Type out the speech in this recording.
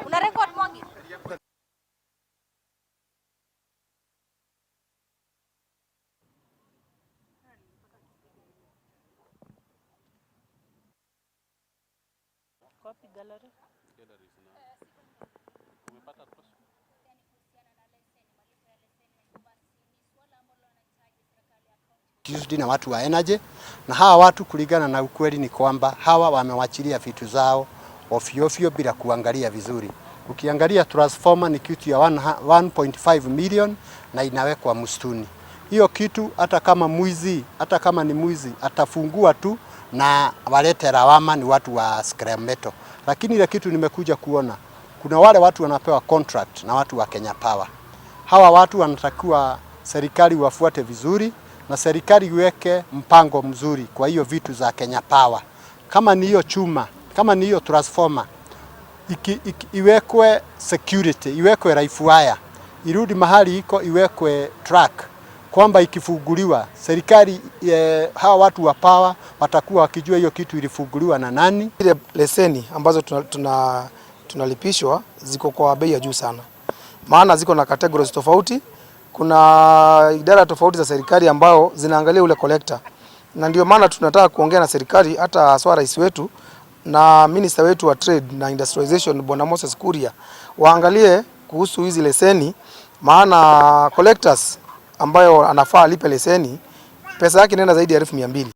Una record, Mwangi? Copy gallery. Tuesday na watu wa energy na hawa watu, kulingana na ukweli ni kwamba hawa wamewachilia vitu zao ofyo ofyo bila kuangalia vizuri. Ukiangalia transformer ni kitu ya 1.5 million na inawekwa msituni. Hiyo kitu hata kama mwizi, hata kama ni mwizi atafungua tu na walete lawama ni watu wa scrap metal. Lakini ile kitu nimekuja kuona, kuna wale watu wanapewa contract na watu wa Kenya Power. Hawa watu wanatakiwa serikali wafuate vizuri na serikali iweke mpango mzuri kwa hiyo vitu za Kenya Power. Kama ni hiyo chuma, kama ni hiyo transformer, iwekwe security, iwekwe live wire, irudi mahali iko, iwekwe track kwamba ikifunguliwa serikali hawa watu wa power watakuwa wakijua hiyo kitu ilifunguliwa na nani. Ile leseni ambazo tunalipishwa ziko kwa bei ya juu sana, maana ziko na categories tofauti. Kuna idara tofauti za serikali ambao zinaangalia ule collector, na ndio maana tunataka kuongea na serikali, hata haswa rais wetu na minister wetu wa trade na industrialization Bwana Moses Kuria waangalie kuhusu hizi leseni, maana collectors ambayo anafaa alipe leseni pesa yake inaenda zaidi ya 200,000.